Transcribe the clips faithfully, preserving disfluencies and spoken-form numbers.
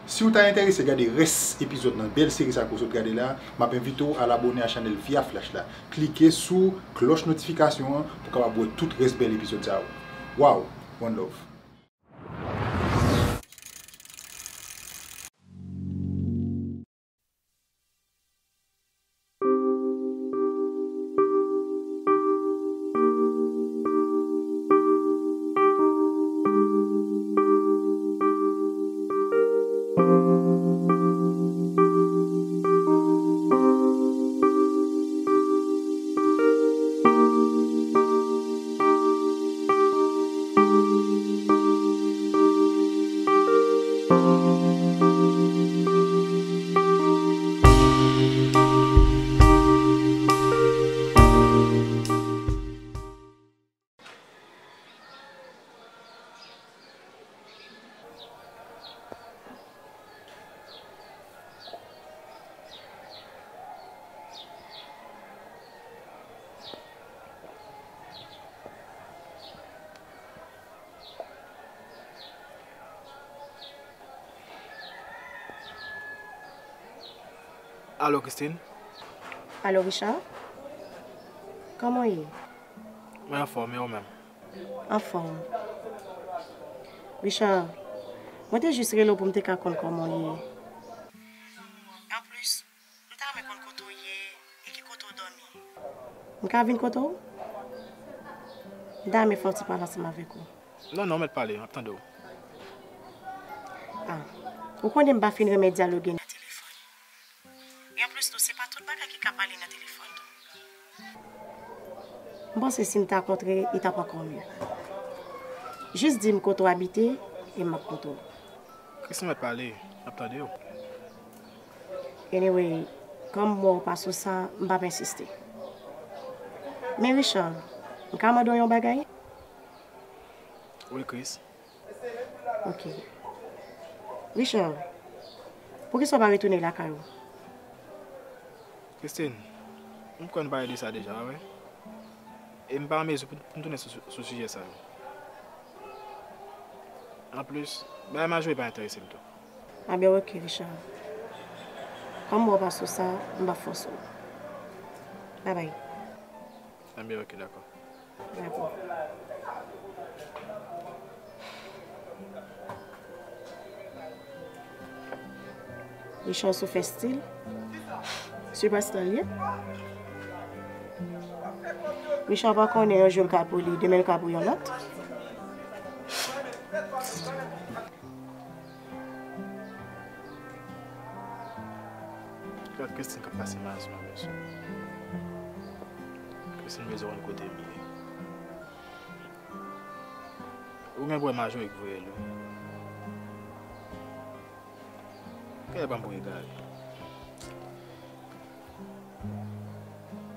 Si w ta enterese gade rès epizòd nan bèl seri sa ke w sot gade la, m ap envite w al abòne a chanèl Via Flash la. Klike sou klòch notifikasyon an pou w kapab wè tout rès bèl epizòd sa yo. Wow! One love. Alo, Christine? Alo, Richard? Kòman w ye? Mwen anfòm, e ou menm? Anfòm. Richard, mwen te jis rele w pou m te ka konn kòman w ye. Anplis, m ta renmen konn kote w ye e ki kote w dòmi. M ka vin kote w? M ta renmen fè yon ti pale ansanm avèk ou. Non, non, mèt pale, m ap tande w. Ah, ou konnen m pa fin renmen dyaloge nan telefòn. E anplis tou, se pa tout bagay ki ka pale nan telefòn tou. M panse si n ta kontre, li t ap ankò mye. Jis di m kote w abite e m ap kote w. Christine, mèt pale, m ap tande w. Anyway, kòm m wè w pa sou sa, m p ap ensiste. Men Richard, m ka mande w yon bagay? Wi, Chris. Ok. Richard, poukisa w pa retounen lakay ou? Christine, m kwè n pale de sa deja, pa vre? E m pa an mezi pou, pou m tounen sou, sou sijè sa yo. Anplis, bagay Majori pa enterese m tou. Anben, ok, Richard. Kòm m wè w pa sou sa, m p ap fòse w. Babay. Anben, ok, dakò. Dakò. Richard sou fè stil. Sipèsta l ye. Richard pa konnen yon jou l ka pou li, demen l ka pou yon lòt. Gad Christine k ap pase mal sou mwen, mesye. Christine bezwen konn kote m ye. Ou gen pou wè Majori k voye l, wi. Kè ban m pou egare.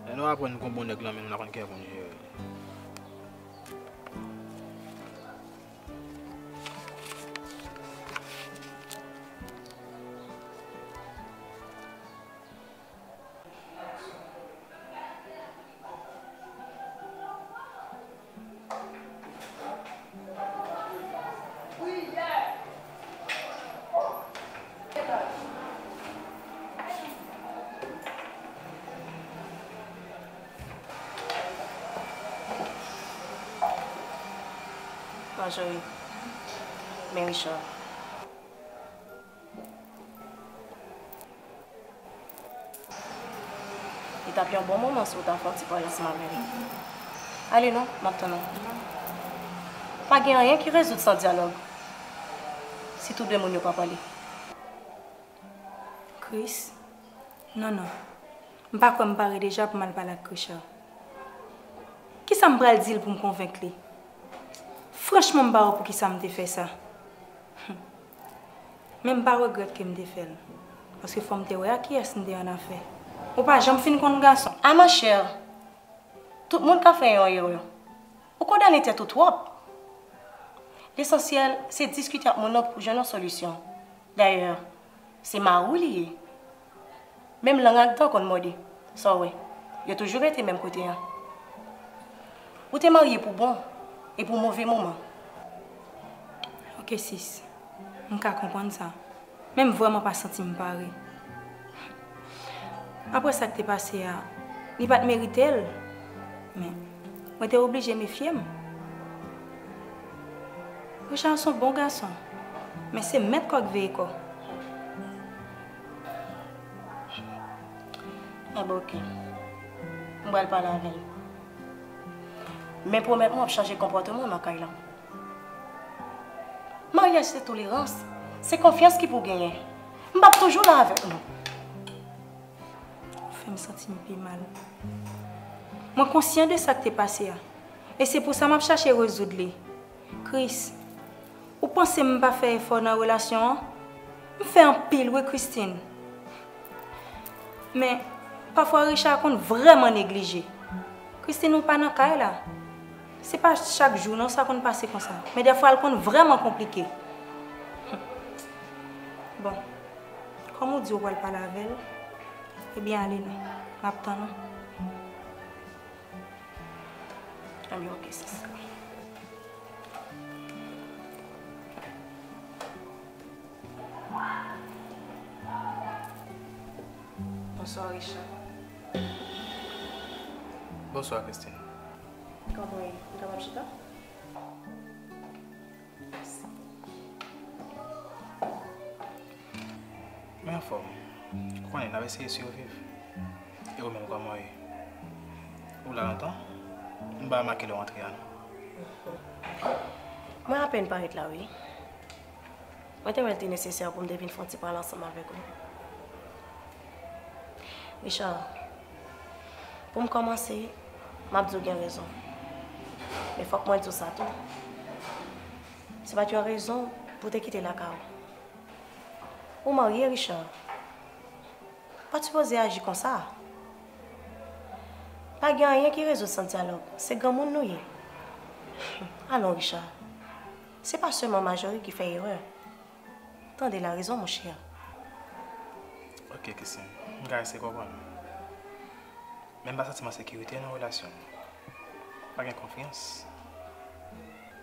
Lè nou aprann gon bon nèg nan men nou, n a konn kè pou n jere l. Majori, men Richard. Li t ap yon bon moman si w ta fè yon ti pale ansanm avè l. Ale non, m ap tann ou. Pa gen anyen ki rezoud san dyalòg, si tou de moun yo pa pale. Chris, non, non. M pa kwè m pare deja pou m al pale ak Richard. Kisa m pral di l pou m konvenk li? Franchman, m pa wè poukisa m te fè sa. Men m pa regrèt ke m te fè l. Paske fò m te wè ak kiyès m te annafè. Ou pa janm fin konn gason. Ah, ma chère, tout moun ka fè yon erè. Ou kondane tèt ou twòp. Lesansyèl, se diskite ak moun nan pou jwenn yon solisyon. Dayè, se mari w li ye. Menm lang ak dan konn mòde. Sa w wè, yo toujou rete menm kote a. Ou te marye pou bon e pou move moman. Ok, sis. M ka konprann sa. Men m vrèman pa santi m pare. Apre sa k te pase a, li pa t merite l. Men, mwen te oblije mefye m. Richard se yon bon gason, men se mèt kò k veye kò. Enben, oke. M pral pale avè l. Men pwomèt mwen w ap chanje konpòteman w nan kay la. Maryaj se tolerans, se konfyans ki pou genyen. M p ap toujou la avèk nou. Ou fè m santi m pi mal. Mwen konsyan de sa k te pase a, e se pou sa m ap chache rezoud li. Chris, ou panse m pa fè efò nan relasyon an? M fè anpil wi, Christine. Men, pafwa Richard konn vrèman neglije. Christine, ou pa nan kay la. Se pa chak jou non sa konn pase konsa. Men dèfwa l konn vrèman konplike. Bon, kòm ou di ou pral pale avè l, ebyen ale non. M ap tann ou. Ebyen oke, sis. Bonswa, Richard. Bonswa, Christine. Kòman w ye? Ou kapab chita? Mwen anfòm. Ou konnen, n ap eseye siviv. E ou menm, kòman w ye? Ou la lontan? M pa remake lè w antre a, non. Mwen apèn parèt la, wi. Mwen te wè l te nesesè pou m te vin fè yon ti pale ansanm avèk ou. Richard, pou m kòmanse, m ap di w gen rezon. Men fòk mwen di w sa tou. Se pa t yon rezon pou w te kite lakay ou. Ou marye, Richard. Pa t sipoze aji konsa. Pa gen anyen ki rezoud san dyalòg. Se granmoun nou ye. Alon, Richard. Se pa sèlman Majorie ki fè erè. Tande la rezon, monchè. Ok, Christine. M ka eseye konprann. Men m pa santi m an sekirite nan relasyon nou. Pa gen konfyans.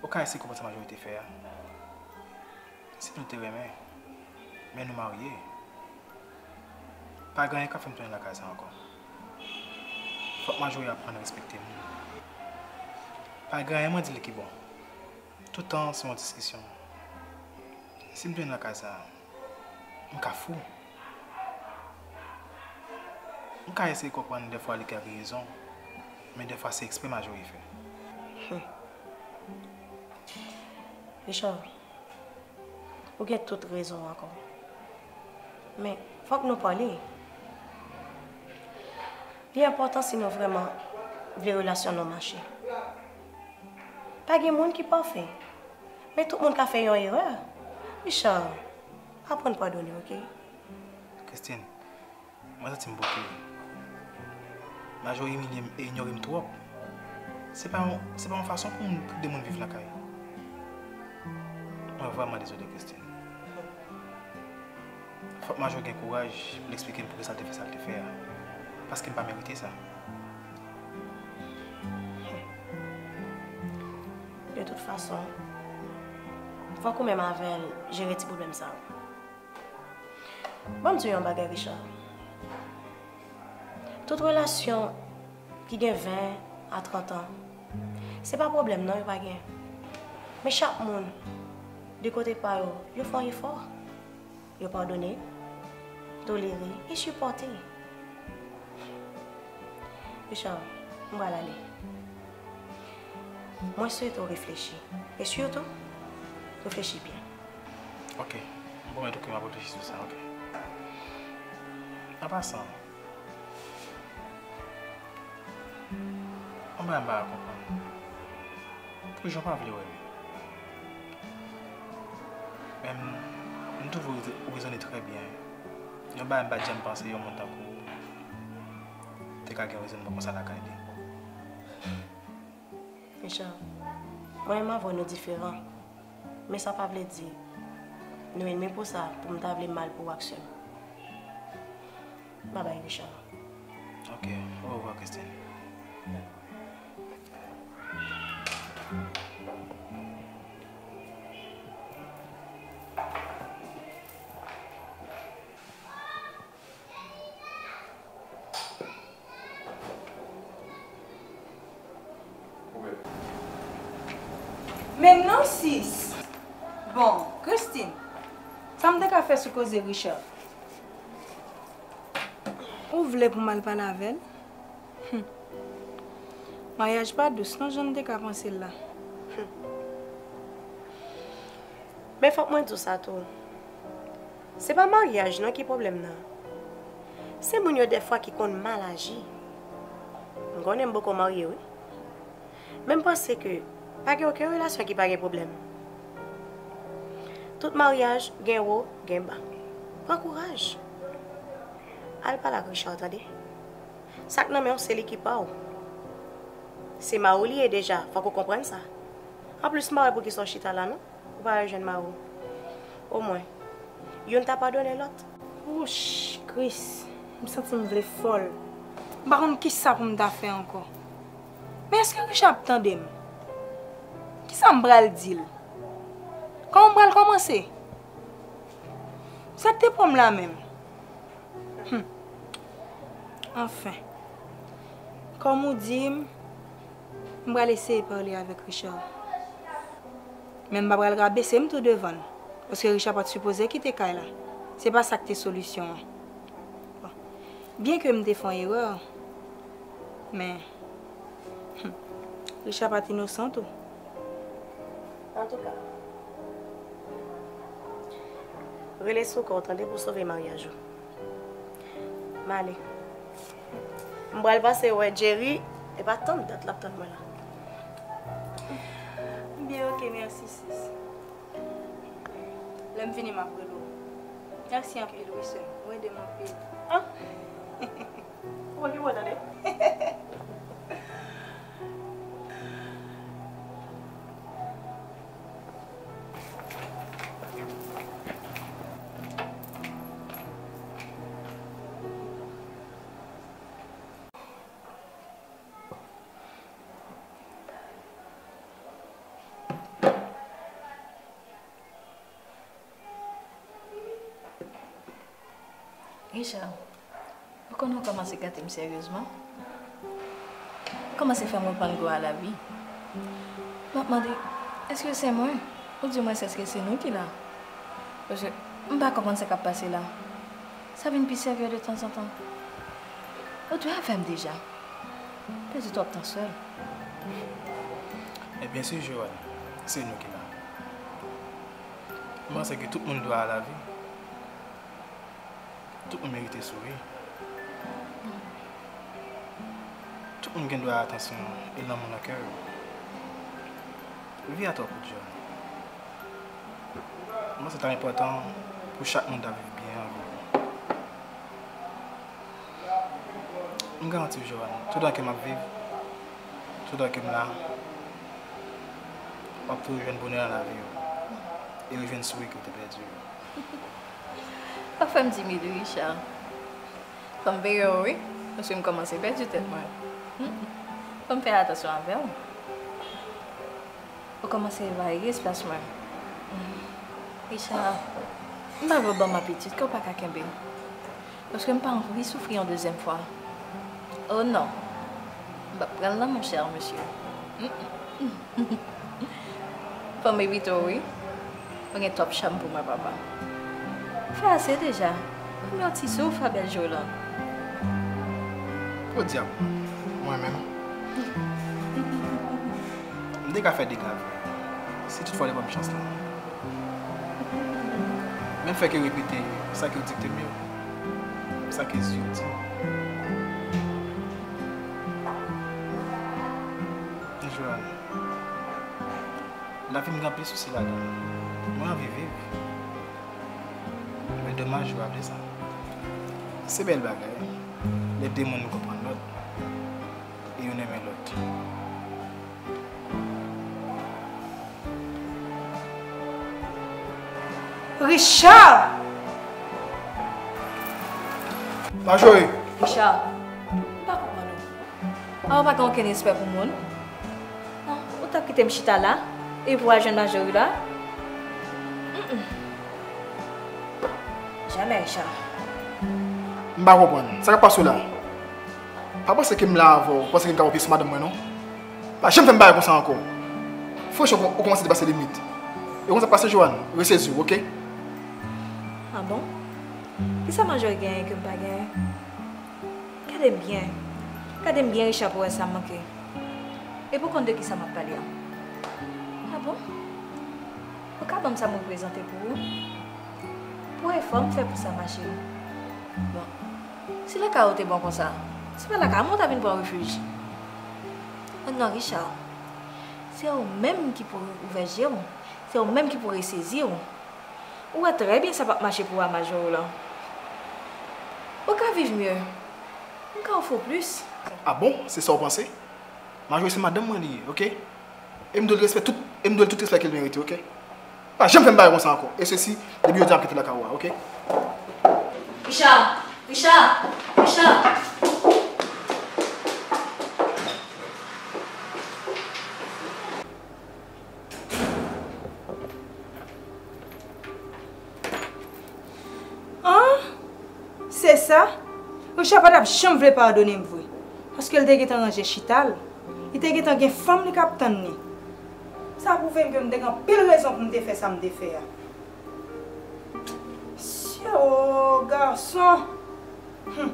Ou ka eseye konprann sa Majorie te fè a. Si nou te renmen, men nou marye. Pa gen anyen k ap fè m tounen lakay sa ankò. Fòk Majorie aprann respekte moun. Pa gen anyen mwen di li ki bon. Tout tan se yon diskisyon. Si m tounen lakay sa, m ka fou. M ka eseye konprann dèfwa li gen rezon, men dèfwa se eksprè Majorie fè. Richard, ou gen tout rezon w ankò. Men, fòk nou pale. Li enpòtan si nou vrèman vle relasyon nou mache. Pa gen moun ki pafè. Men tout moun ka fè yon erè. Richard, aprann padone, oke? Christine, mwen santi m bouke. Majorie imilye m e inyore m twòp. Se pa yon, se pa yon fason pou moun, pou de moun viv lakay. Mwen vrèman dezole, Christine. Fòk Majorie gen kouraj pou l eksplike m poukisa l te fè sa l te fè a. Paske m pa merite sa. De tout fason, fòk ou menm avè l jere ti pwoblèm sa yo. Ban m di w yon bagay, Richard. Tout relasyon ki gen ven a trant an, se pa pwoblèm non yo pa gen. Men chak moun, de kote pa yo, yo fè yon efò. Yo padone, tolere e sipòte. Richard, m pral ale. Mwen swete w reflechi. E sitou, reflechi byen. Ok. M pwomèt ou ke m ap reflechi sou sa, ok? An pasan, yon bagay m pa ka konprann. Pou jan w pa vle wè m. Men m, m twouve ou rezone trè byen. Yon bagay m pa t janm panse yon moun tankou ou te ka gen rezonman konsa lakay li. Richard, mwen menm avè w nou diferan. Men sa pa vle di nou enmi pou sa, pou m ta vle mal pou w ak sè m. Babay, Richard. Ok, orevwa, Christine. Mwen, Men non, sis. Bon, Christine, sa m te ka fè sou koze Richard? Ou vle pou m al pale avè l? Hum. Maryaj pa dous non, jan n te ka panse l la. Men fòk mwen di w sa tou. Se pa maryaj non ki pwoblèm nan. Se moun yo dèfwa ki konn mal aji. M konnen m poko marye wi. Men m panse ke pa gen okenn relasyon ki pa gen pwoblèm. Tout maryaj gen wo, gen ba. Pran kouraj. Al pale ak Richard, tande. Sa k nan men w, se li ki pa w. Se mari w li ye deja, fòk ou konprann sa. Anplis, m pa wè poukisa w chita la non. Ou pa rejwenn mari w. Omwen, youn ta padone lòt. Wouch, Kris, m santi m vle fòl. M pa konn kisa pou m ta fè ankò. Men èske Richard ap tande m? Kisa m pral di l? Kòman m pral kòmanse? Sa k te pran m la menm? Hum. Anfen, kòm ou di m, m pral eseye pale avèk Richard. Men m pa pral rabese m tou devan l, paske Richard pa t sipoze kite kay la. Se pa sa k te solisyon an. Bon. Byenke m te fè yon erè, men, hum, Richard pa t inosan tou. Antouka, rele sou kò w tande pou sove maryaj ou. M ale. M pral pase wè Jerry, e pa tann dat l ap tann mwen la. Byen, oke, mèsi, sis. Lè m vini, m ap rele w. Mèsi anpil, wi, sè m. Ou ede m anpil. Ah! Ou pa gen mwen tande. Richard, ou konnen w kòmanse gate m seryezman. Ou kòmanse fè m repann gou a lavi. M ap mande, èske se mwen? Ou di mwen, èske se nou ki la? Paske m pa konprann sa k ap pase la. Sa vin pi serye de tanzantan. Ou dwe avè m deja. Pèdi twòp tan sèl. E byen si, Joanne, se nou ki la. M panse ke tout moun dwe a lavi. Tout moun merite souri. Tout moun gen dwa a atansyon e lanmou nan kè yo. Vi a twò kout, Joanne. Mwen, se ta enpòtan pou chak moun ta viv byen anviwon. M garanti w, Joanne, toutan ke m ap viv, toutan ke m la, w ap toujou jwenn bonè nan lavi w e rejwenn souri ke w te pèdi yo. Ou fè m timid wi, Richard. Fò m veye w wi, paske m kòmanse pèdi tèt mwen. Fò m fè atansyon avè w. Ou kòmanse envayi espas mwen. Richard, m pa vle w ban m apetid ke w pa ka kenbe. Paske m pa anvi soufri yon dezyèm fwa. Oh non. M p ap pran l nan monchè, mesye. Fò m evite w wi. Ou gen twòp cham pou mwen, papa. Ou fè ase deja. Ban m yon ti souf, Abel Jolan. Podyab, mwen menm. M te ka fè dega vre, si toutfwa w te ban m chans lan. Men m fè ke repete sa ke w dikte m yo, sa ke zye w di m. Joanne, lavi m gen anpil sousi ladan l. Mwen anvi viv. Men domaj, yo pa vle sa. Se bèl bagay lè de moun konprann lòt e youn renmen lòt. Richard! Majori! Richard, m pa konprann ou. A, ou pa gen okenn respè pou moun? A, ou t ap kite m chita la epi w al jwenn Majori la? Mm, mm. Jamè, Richard. M pa konprann. Sa k ap pase w la? Pa panse ke m la avè w, panse ke m ka pran pyès madanm mwen, non. Pa janm fè m bagay konsa ankò. Franchman, ou kòmanse depase limit. E konsa pase, Joanne, resezi w, oke? Ah bon? Kisa Majori genyen ke m pa genyen? Gade m byen. Gade m byen, Richard, pou wè sa m manke. Epi w konn de kisa m ap pale a. Ah bon? Ou ka ban m sa m reprezante pou ou? Pou efò m fè pou sa mache. Bon, si lakay ou te bon konsa, se pa lakay mwen ou ta vin pran refij. Oh non, Richard, se ou menm ki pou ouvè je w, se ou menm ki pou resezi w. Ou wè trè byen sa p ap mache pou ou a Majori w lan. Ou ka viv mye. M ka ofri w plis. Ah bon? Se sa w panse? Majori se madanm mwen li ye, oke? E m dwe l respè tout, e m dwe l tout respè ke l merite, oke? Pa janm fè m bagay konsa ankò. E sesi, depi jodi a m kite lakay ou a, oke? Richard! Richard! Richard! An? Se sa? Richard pa t ap janm vle padone m vre. Paske l te gentan ranje chita l. Li te gentan gen fanm li k ap tann li. Sa pwouve m ke m te gen anpil rezon pou m te fè sa m te fè a. Sye, o gason! Hum.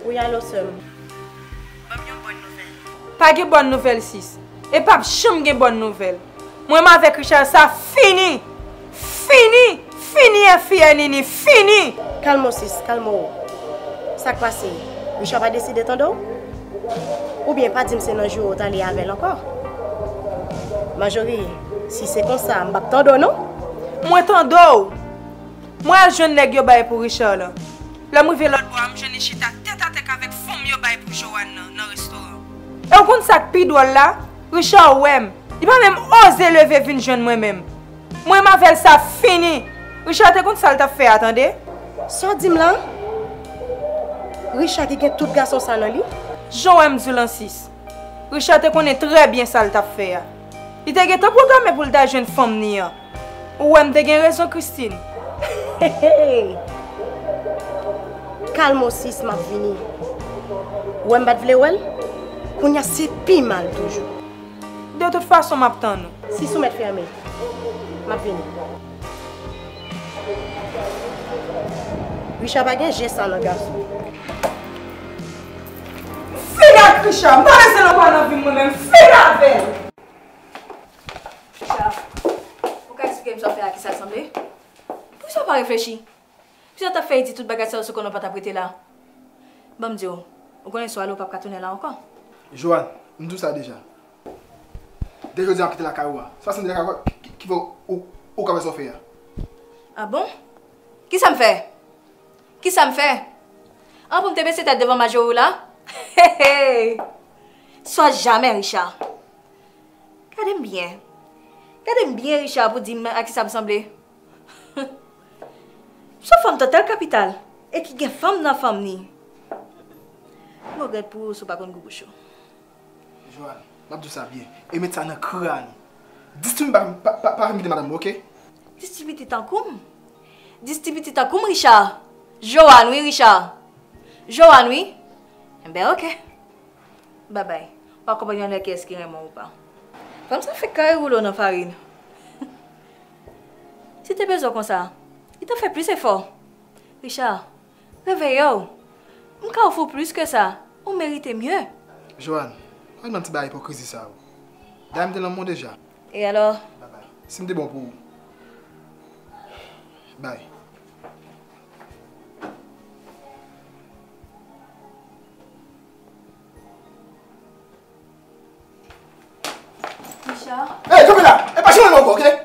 Wi, alo, sè m. Ban m yon bòn nouvèl. Pa gen bòn nouvèl, sis. E p ap janm gen bòn nouvèl. Mwen menm avèk Richard, sa fini! Fini! Fini, F I N I N I, fini! Kalme w, sis, kalme w. Sa k pase? Richard pa deside tande w? Oubyen pa di m se nan jou yo w t ale avè l ankò? Majori, si se konsa, m p ap tande w non. Mwen tande w! Mwen al jwenn nèg yo bay pou Richard lan. Lè m rive lòt bò a, m jwenn li chita tèt a tèt avèk fanm yo bay pou Joanne nan, nan restoran. E w konn sa k pi dwòl la? Richard wè m. Li pa menm oze leve vin jwenn mwen menm. Mwen m avè l sa fini. Richard te konn sa l t ap fè a, tande. Sa w di m la? Richard ki gen tout gason sa nan li? Jan w wè m di w lan, sis. Richard te konnen trè byen sa l t ap fè a. Li te gentan pwograme pou l t al jwenn fanm ni an. Ou wè m te gen rezon, Christine. Kalme w, sis, m ap vini. Ou wè m pa t vle wè l? Kounye a se pi mal toujou. De tout fason, m ap tann ou. Sis, ou mèt fèmen. M ap vini. Richard pa gen je sa nan gason. Fini ak Richard! M pa bezwen l ankò nan vi m mwen menm. Fini avè l! Richard, ou ka eksplike m sa w fè a, kisa l sanble? Poukisa w pa reflechi? Poukisa w t ap fè Edi tout bagay sa yo sou konnen w pa t ap rete la? Ban m di w, ou konnen si w ale w p ap ka tounen la ankò. Joanne, m di w sa deja. Dè jodi a m ap kite lakay ou a. Sa se de lakay ou a ki, ki, ki fè ou, ou ka fè sa w fè a. Ah bon? Kisa m fè? Kisa m fè? An pou m te bese tèt devan Majori w la? Hey, hey! Swa jamè, Richard. Gade m byen. Gade m byen, Richard, pou di m a kisa m sanble. S on fanm tòtèl kapital e ki gen fanm nan fanm ni. M regrèt pou ou si w pa konn gou bouch ou. Joanne, m ap di w sa byen. E met sa nan kràn ou. Dis ti pitit pa, pa, pa, pa vin kite madanm mwen, oke? Dis ti pitit tankou m? Dis ti pitit tankou m, Richard? Joanne, wi, Richard. Joanne, wi. Enben, oke. Babay. W a konprann yon lè kiyès ki renmen w ou pa. Fanm sa fèk kare woulo nan farin. Si te bezwen w konsa, li t ap fè plis efò. Richard, reveye w. M ka ofri w plis ke sa. Ou merite mye. Joanne, pa nan ti bagay ipokrizi sa yo. Dayè m te lanmou deja. E alò? Babay. Si m te bon pou ou. Bay. Richard. Hey, kanpe la! E pa janm wè m ankò, oke?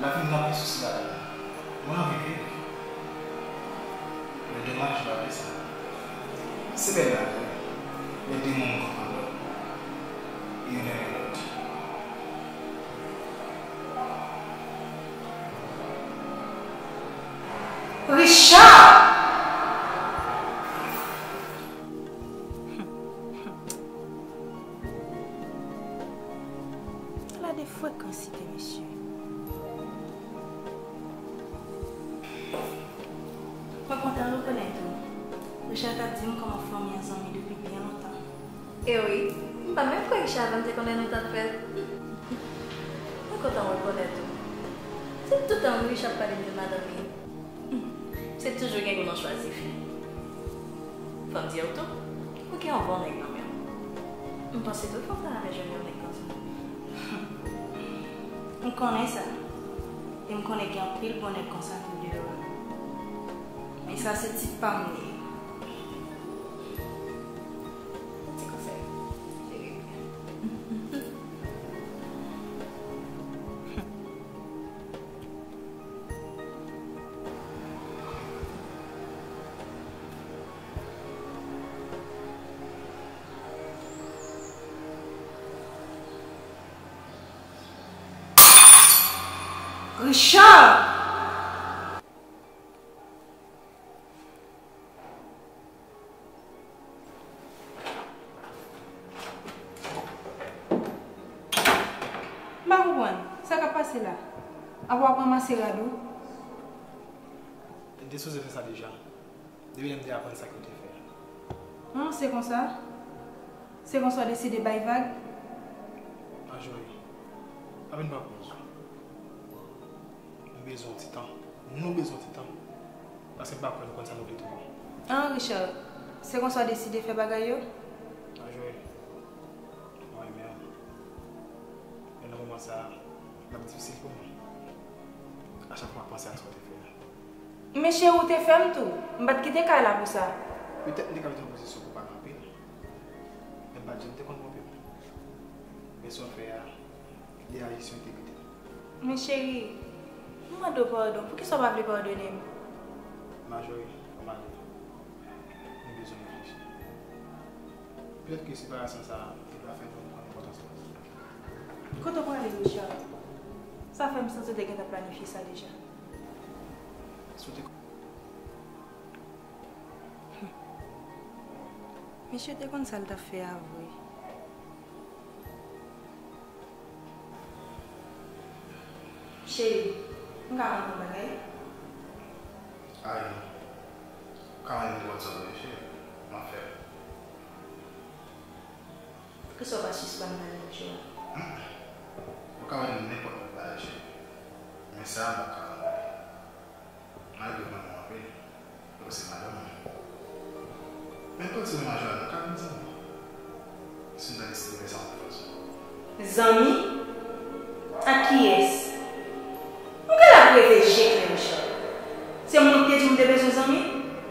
Lavi m nan plis sousi ladan l. Mwen anvi viv. Men domaj, m pa vle sa. Se bèl lavi wi, men de moun konprann lòt. Youn renmen lòt. Richard! Ala de frekansite, mesye. Mwen kontan rekonèt ou. Richard t ap di m kòman fanmi an zanmi depi byen lontan. E wi, m pa menm kwè Richard avan m te konnen nou t ap fèt. Mwen kontan rekonèt ou. Se tout tan wi Richard ap pale m de madanm li. Se toujou gen pou nou chwazi fi. Fò m di w tou, ou gen yon bon nèg nan men w. M panse tout fanm ta renmen jwenn yon nèg konsa. M konnen sa. E m konnen gen anpil bon nèg konsa tou deyò a. Men sa se tit pa m li ye. Ti konsèy. Cheri. Richard! M pa konprann. Sa k ap pase la? Apa w ap ranmase rad ou? Li te sipoze fè sa deja. Depi lè m te aprann sa ke w te fè a. An, se konsa? Se konsa w deside bay vag? Majori, pa vin pran poz ou. M bezwen yon ti tan. Nou bezwen yon ti tan. Paske m pa kwè nou konn sa nou vle tou bon. An, Richard, se konsa w deside fè bagay yo? Majori, mwen renmen w. Men nan moman sa a, l ap difisil pou mwen. A chak fwa m ap panse ak sa w te fè a. Men cheri, ou te fè m tou. M pa t kite kay la pou sa. Petèt m te ka mete w nan pozisyon pou w pale anpil. Men m pa t janm te konn twonpe w. Men sa w fè a, li aji sou entegrite m. Men cheri, m mande w padon. Poukisa w pa vle padone m? Majori, fò m ale. M bezwen reflechi. Petèt ke separasyon sa a, li va fè nou konn enpòtans lòt. Kote w prale, Richard? Sa fè m santi w te gentan planifye sa deja. Si w te Misye te konn sa l t ap fè a vre. Cheri, m ka mande w yon bagay? Ay non. Ou ka mande m nenpòt sa w vle, cheri. M ap fè l. Poukisa w pa sispann pale lòt jou a? Ou ka mande m nenpòt lòt bagay, cheri. Men sa a, m p ap ka mande w li. Malgre m renmen w anpil, e w se madanm mwen. Men m panse mwen ak Joanne, nou ka vin zanmi. Si nou ta deside fè sa yon lòt fason. Zanmi? Ak kiyès? Ou genlè ap reve je klè, Richard. Se mwen ki te di w m te bezwen zanmi?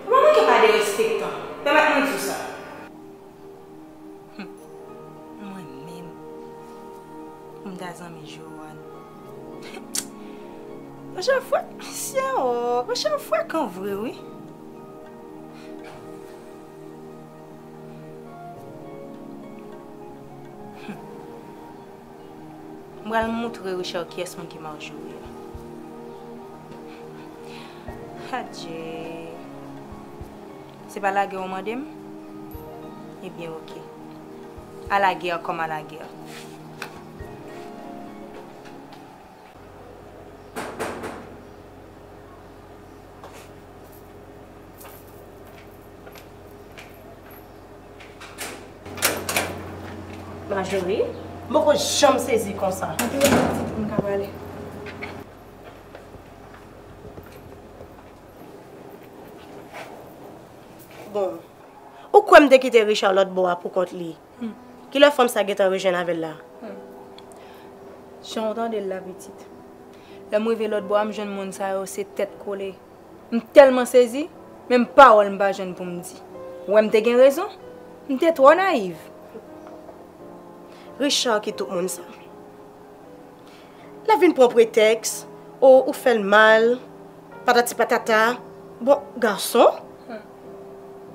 Ou pa manke pa derespektan. Pèmèt mwen di w sa. Hum, mwen menm, pou m ta zanmi Joanne. Richard frè, mesye o, Richard frekan vre wi. Hum. M pral moutre Richard kiyès moun ki Marjorie a. Adje. Se pa lagè w mande m? Ebyen, oke. A lagè kòm a lagè. Majori, m poko janm sezi konsa. Antre, pitit, pou n ka pale. Bon, ou kwè m te kite Richard lòt bò a pou kont li? Hmm. Kilè fanm sa gentan rejwenn avè l la? Hmm. Jan w tande l la, pitit. Lè m rive lòt bò a, m jwenn moun sa yo, se tèt kole. M tèlman sezi, menm pawòl m pa jwenn pou m di. Ou wè m te gen rezon? M te twò nayiv. Richard ki tout moun sa. L ap vin pran pretèks O, ou fè l mal, patati patata. Bon, gason?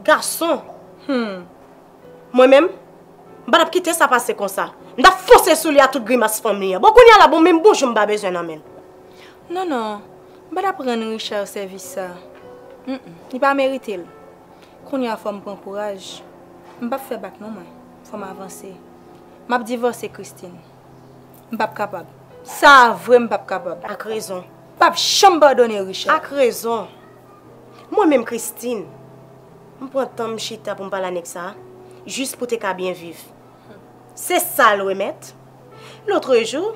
Gason? Hmm. Mwen menm, m pa t ap kite sa pase konsa. M t ap fonse sou li a tout grimas fanm li an. Bon, kounye a la, bon, menm bonjou m pa bezwen nan men l. Non, non, m pa t ap rann Richard sèvis sa. Mm, mm, li pa merite l. Kounye a fò m pran kouraj. M p ap fè bak non mwen. Fò m avanse. M ap divòse Christine. M p ap kapab. Sa a vre m p ap kapab. Ak rezon. M p ap janm padone Richard. Ak rezon. Mwen menm Christine, m pran tan m chita pou m pale a nèg sa a, jis pou te ka byen viv. Se sa l remèt. Lotrejou,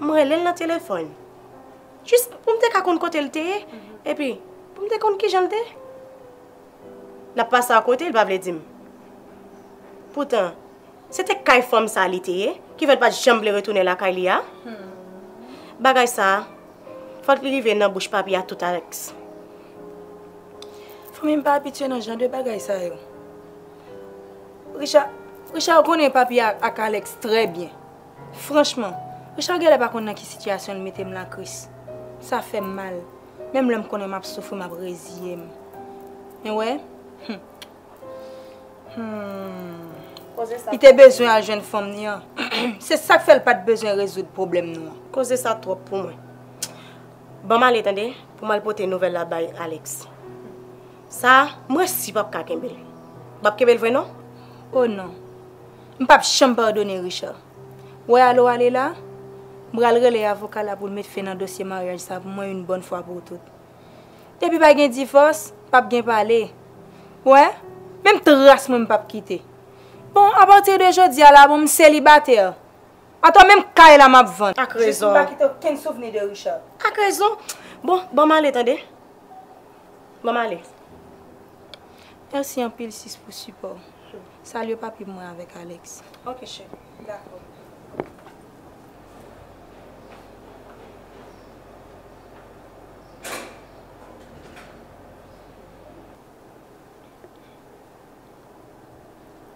m rele l nan telefòn. Jis pou m te ka konn kote l te ye, epi pou m te konn kijan l te ye. L ap pase akote, li pa vle di m. Poutan, se te kay fanm sa li te ye, ki fè l pa t janm vle retounen lakay li a. Bagay sa, fòk li rive nan bouch papi a tout Alex. Fanmi m pa abitye nan jan de bagay sa yo. Richard, Richard konnen papi a ak Alex trè byen. Franchman, Richard genlè pa konn nan ki sitiyasyon l mete m la, Chris. Sa fè m mal. Menm lè m konnen m ap soufri, m ap reziye m. Men wè, hmm. Hmm. Koze sa. Li te bezwen al jwenn fanm ni an. Se sa k fè l pa t bezwen rezoud pwoblèm nou an. Koze sa twòp pou mwen. Ban m ale tande, pou m al pote nouvèl la bay Alex. Sa, mwen si p ap ka kenbe l. M p ap kenbe l vre non. O non. M p ap janm padone Richard. Wè ale w ale la, m pral rele avoka la pou l met fen nan dosye maryaj sa pou mwen yon bòn fwa pou tout. Depi pa gen divòs, p ap gen pale. Wè, menm tras mwen m p ap kite. Bon, apati de jodi a la, bon, m selibatè. Atò menm kay la m ap vann. Ak rezon. Jis pou m pa kite okenn souvni de Richard. Ak rezon. Bon, ban m ale tande. Ban m ale. Mèsi anpil sis pou sipò w. Salye papi pou mwen avèk Alex. Ok cheri. Dakò.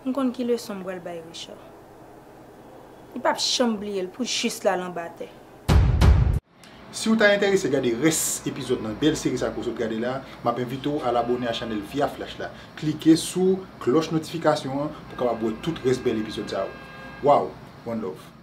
M konn ki leson m pral bay Richard. Li p ap janm bliye l pou jis l al anba tè. Si w ta enterese gade rès epizòd nan bèl seri sa ke w sot gade la, m ap envite w al abòne a chanèl Via Flash la. Klike sou klòch notifikasyon an pou w kapab wè tout rès bèl epizòd sa yo. Wow! One love.